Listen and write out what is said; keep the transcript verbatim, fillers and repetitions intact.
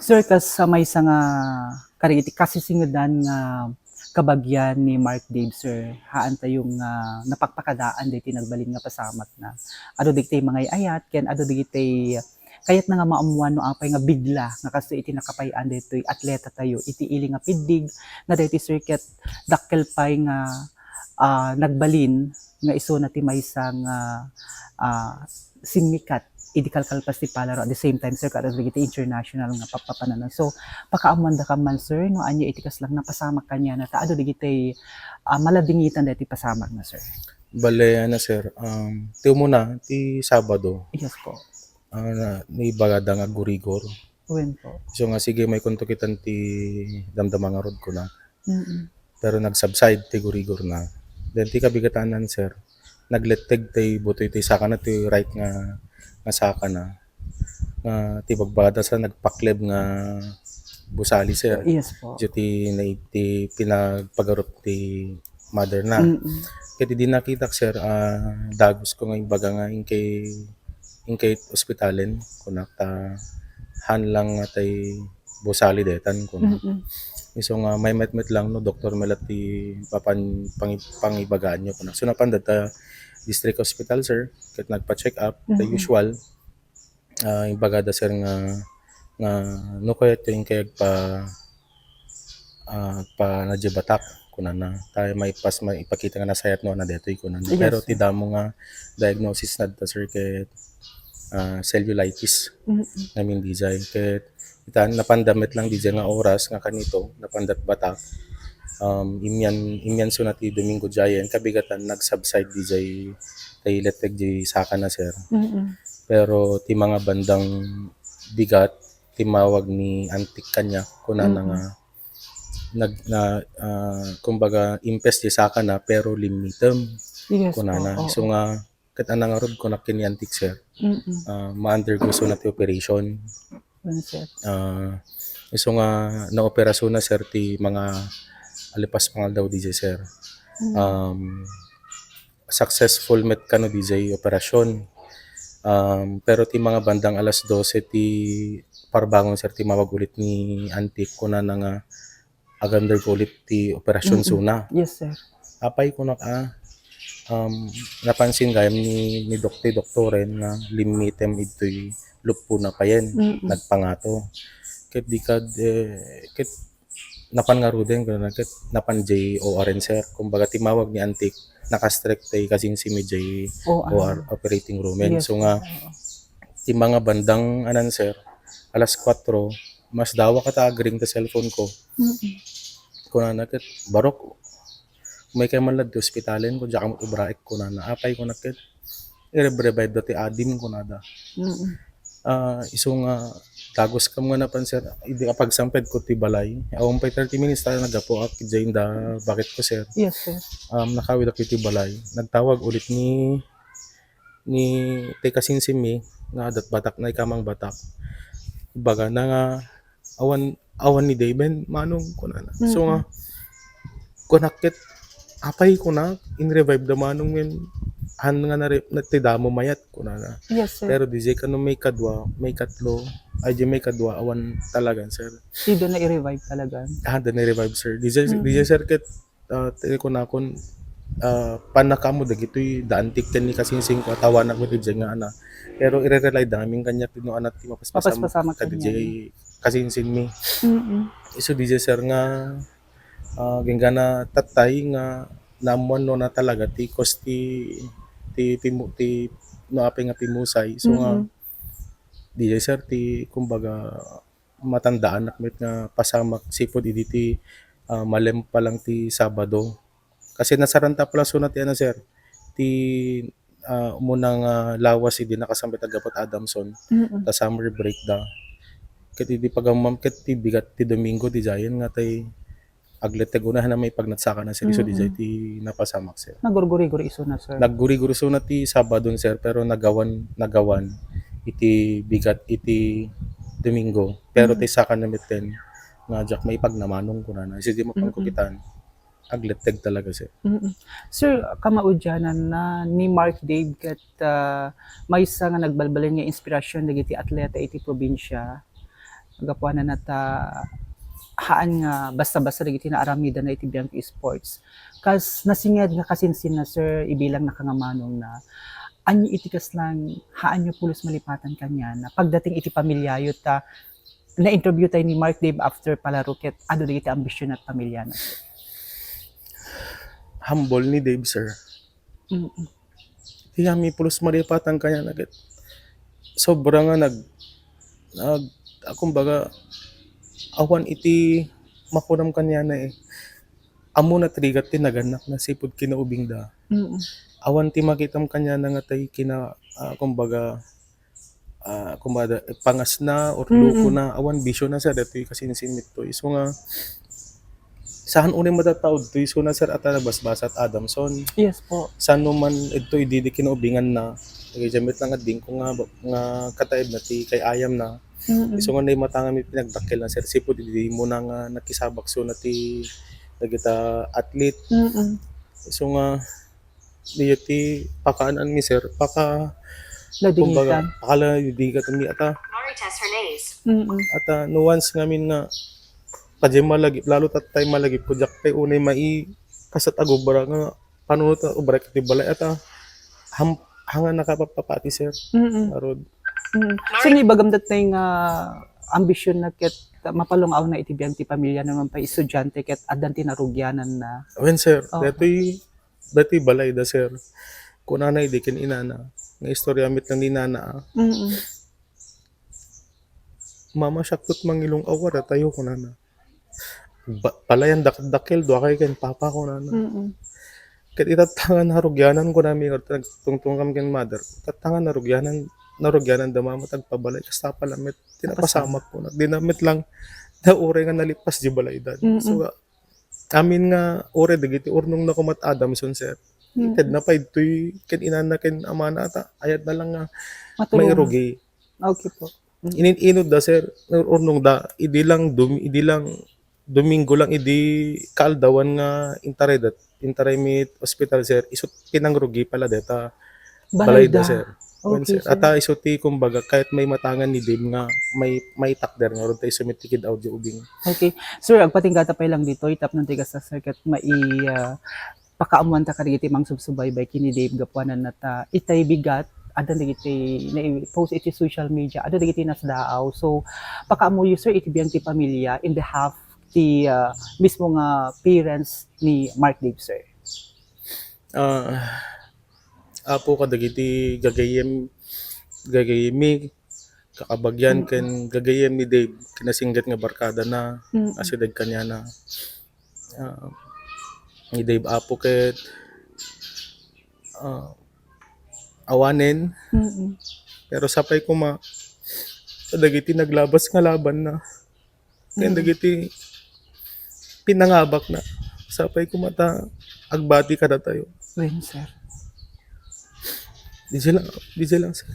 Sir, kas, ah, maysa nga kadagiti kasisingedan nga kabagian ni Mark Dave, sir, haantayo nga napakpakadaan daytoy nagbalin nga pasamakna. Adu dagiti mangay-ayat ken adu dagiti kayatna nga maammuan no apay nga bigla nga kastoy iti nakapay-an daytoy atleta tayo iti ili nga piddig nga daytoy, sir, ket dakkel pay nga, ah, nagbalin nga isuna ti maysa nga, ah, simmikat idi kalkalpas ti palaro. At the same time, sir, kadagiti international nga pappapanana. So, pakaammuandakam man, sir, no ania iti kasla nga napasamak kaniana ta adu dagiti, ah, maladingitan daytoy pasamakna, sir. Bale, ano, sir, um, ti umuna, ti Sabado, Yes po. ah, na, naibagada nga aggurigor. Wen po. So nga, sige, maykunto kitan ti damdama ngarud, kunak. Mm-mm. Pero nag-subside ti gurigorna. Then ti kabigatanan, sir, nagletteg ti butoy ti sakana, ti right nga, nga sakana. Nga ti bagbagada sa nagpakleb nga busali, sir. Yes po. Iti na, ti pinagpagarup ti mother na. Mm-mm. Ket idi nakitak, sir, ah, dagus ko nga imbaga nga inkay, inkay ospitalen, kunak ta, han lang nga tay busali detan, kunak. Mm-mm. Isu nga, maymetmet lang no doktor met la ti papan-, pangi-, pangibagaanyo, kunak. So, napan data district hospital, sir, ket nagpa-check up, the Mm-mm. usual. Ah, imbagada, sir, nga, nga no kayatyo inkay agpa-, ah, agpanadya batak, kunana. Ta maipas-, maipakita nga nasayat no, ana detoy, kunana. Yes, Pero ti sir. damo nga diagnosisna dita, sir, ket, ah, cellulitis Mm-mm. ngamin dijay. Ket ita, napanda met lang dijay nga oras nga kanito, napandat batak. Um, imyan, imyan suna ti Domingo diayen, kabigatan, nag-subside dijay, tay letteg di sakana, sir. Mm-mm. Pero ti mangabandang bigat, timmawag ni antik kaniak, kunana Mm-mm. nga, nag-, na, ah, kumbaga, impes di sakana, pero limmitem, Yes po, kunana. oo. So nga, ket ana ngarud, kunak ken ni antik, sir. Mm-mm. Ah, ma-undergo suna ti operation. Wen, sir. Ah, isu nga naoperasona, sir, ti mangalipas pangaldaw dijay, sir. Mm. Um, successful met kano dijay operasyon. Um, pero ti mangabandang alas dose ti parbangon, sir, timmawag ulit ni antik, kunana nga ag-undergo ulit ti operasyon Mm-mm. suna. Yes, sir. Apay, kunak, ah, um, napansin gayam ni, ni dok-, ti doktoren nga limmitem idtoy luppona payen, Mm-mm. nagpangato. Ket di kad-, eh, ket napan ngaruden, kunana, ket napan jay O R en, sir. Kumbaga, timmawag ni antik, nakastrek tay kasinsim jay O R. O R operating room en. Yes, So nga, sir. Oo. ti mangabandang anan, sir, alas kuwatro, mas dawa kata agring ta cellphone ko. Mm-mm. Kunana ket, "Barok, umaykay man la ti ospitalen ko, diak met ubraek," kunana. "Apay," kunak ket, "i-rev-revive da ti adim," kunada. Mm-mm. Ah, isu nga, dagus kam nga napan, sir, idi apagsangpet ko ti balay, awan pay thirty minutes ta naggapuak, diay inda bakit ko, sir. Yes, sir. Um, nakawidak iti balay. Nagtawag ulit ni ni ti kasinsimmi nga adat batak, naikamang batak. Ibagana nga, "Awan, awan ni Dave, Manong," kunana. So nga, Mm-mm. kunak ket, "Apay," kunak, "in-revive da Manong, wen han nga nare-, na-, ti damo mayat," kunana. Yes, sir. Pero dijay kano maikadua, maikatlo, ay, di maikadua, awan talagan, sir. Di da na-revive talagan? Ah, da na-revive, sir. Dijay, Mm-mm. dijay, sir, ket ah, ti kunakon, ah, pannakaammo dagitoy da antik ken ni kasinsin ko, atawanak met idiay nga ana. Pero ire-rely da ngamin kaniak no ania ti mapaspasamak Mapaspasamak kaniak. Kadiay kasinsinmi. Mm-mm. Isu diay, sir, nga, ah, genggana tattay nga naammuan no na talaga ti cause ti, ti pimu-, ti no apay nga pimusay. So nga, Mm-mm. diay, sir, ti kumbaga, matandaanak met nga pasamak sipud idi ti, ah, malem pa lang ti Sabado. Kasi nasaranta pala suna ti ano, sir, ti, ah, umuna nga lawas idi nakasambit a gapu ti Adamson, Mm. ta summer break da. Ket idi pagammam ket ti bigat ti Domingo, diayen nga tay agletteg unay a maipagnat sakana, sir, isu Mm-mm. diay ti napasamak, sir. Nagurgurigor isuna, sir? Naggurigor isuna ti Sabadon, sir, pero nagawan, nagawan iti bigat iti Domingo. Pero Mm. ti sakana metten nga diak maipagnamanong kunana. Isu diay mapan ko Mm-mm. kitaan. Agletteg talaga, sir. Mm-mm. Sir, kamaudiananna ni Mark Dave ket, ah, maysa nga nagbalbaliw nga inspirasyon dagiti atleta iti probinsia. Gapuanan ta, haan nga basta-basta dagiti naaramidanna iti Bianco Sports. Kas nasinged nga kasinsinna, sir, ibilang nakangamanong na, ania iti kaslang haanyo pulos malipatan kaniana? Pagdating iti pamilyayo ta, na-interview tayo ni Mark Dave after palaro ket adu dagiti ambisyon at pamilyana, sir. Humble ni Dave, sir. Mm-mm. Ti amin pulos malipatan kaniana ket sobra nga nag-, nag-, ah, kumbaga, awan iti makunam kaniana, eh. Ammona ti rigat ti nagannakna sipud kinaubingda. Mm. Awan ti makitam kaniana nga tay kina-, ah, kumbaga, ah, kumbaga, pangasna or Mm-mm. lukona, awan bisiona, sir, daytoy kasinsinmittoy. Isu nga, saan unay matataud toy isuna, sir, a ta nabasbasa at Adamson. Yes po. Saan no man idto idi di kinaubinganna, dagiti met lang a dingko nga, nga kataibna ti kay-ayamna. Mm-mm. Isu nga naimatangan mi pinagdakkelna, sir, sipud idi muna nga nakisabak isuna ti dagita athlete. Mm-mm. Isu nga, diyo ti pakaananmi, sir, paka-, Ladingitan. kumbaga, pakaladingitanmi ata. Marites Hernandez. Mm-mm. Ata, no once ngamin nga, padiay malagip, lalo tattay malagip ko, diak pay unay mai-, kasat agubra nga, paano ta, ubra ket ti balay, ata, ham-, hanga nakapapapati, sir. Mm-mm. Arod. Mm. So, naibagamda tay nga ambisyon na ket mapalungaw na iti biag ti pamilya naman pay estudiante ket addan ti narugianan na. Wen, sir, Oo. daytoy, daytoy balay da, sir. Kunana idi ken inana, nga istorya met lang ni nana, ah. Mm-mm. "Mama, siakto ti mangilong-aw kadatayo," kunana. Ba-, palayan dak-, dakkel, dua kay ken papa, kunana. Mm-mm. Ket itatta nga narugianan, kunami, nagtungtungam ken mother. Itatta nga narugianan, narugianan da mama, tagpabalay, kasta pala met, ti napasamak, kuna. Di na met lang, da uray nga nalipas di balaydan. Mm-mm. So, amin nga, uray dagiti urnong na kumat Adamson, sir. Mm-mm. Itedna pay ditoy, ken inana, ken amana, ta, ayat na lang nga Matulungan. mairugi. Okay po. Mm. Inin-inod da, sir, urnong da, idi lang dum-, idi lang, Domingo lang idi kaaldawan nga intaray dat-, intaray mi ospital, sir, isu ti nangrugi pala deta Balay balay da, da. sir. Wen, Okay, sir. sir. Ata isu ti, kumbaga, kayat maimatangan ni Dave nga may, maitakder nga, aron ta isu met ti kid-awda ubing. Okay. Sir, agpatinggata pay lang ditoy, tapno ti kasta, sir, ket mai-, ah, pakaammuanta kadagiti mangsubsubaybay ken ni Dave gapuanan ta itay bigat, addan dagiti nai-post iti social media, adda dagiti nasdaaw. So, pakaammoyo, sir, iti biag ti pamilya in behalf ti, ah, mismo nga parents ni Mark Dave, sir. Ah, Apo, kadagiti gagayyem, gagayyemmi, kakabagian, Mm. ken gagayyem ni Dave, kinasingget nga barkadana, Mm. asideg kaniana. Ah, ni Dave, Apo, ket, ah, awanen. Mm. Pero sapay koma, kadagiti naglabas nga labanna. Ken Mm. dagiti pinangabakna. Sapay koma ta agbati kadatayo. Wen, sir. Diay lang, diay lang, sir.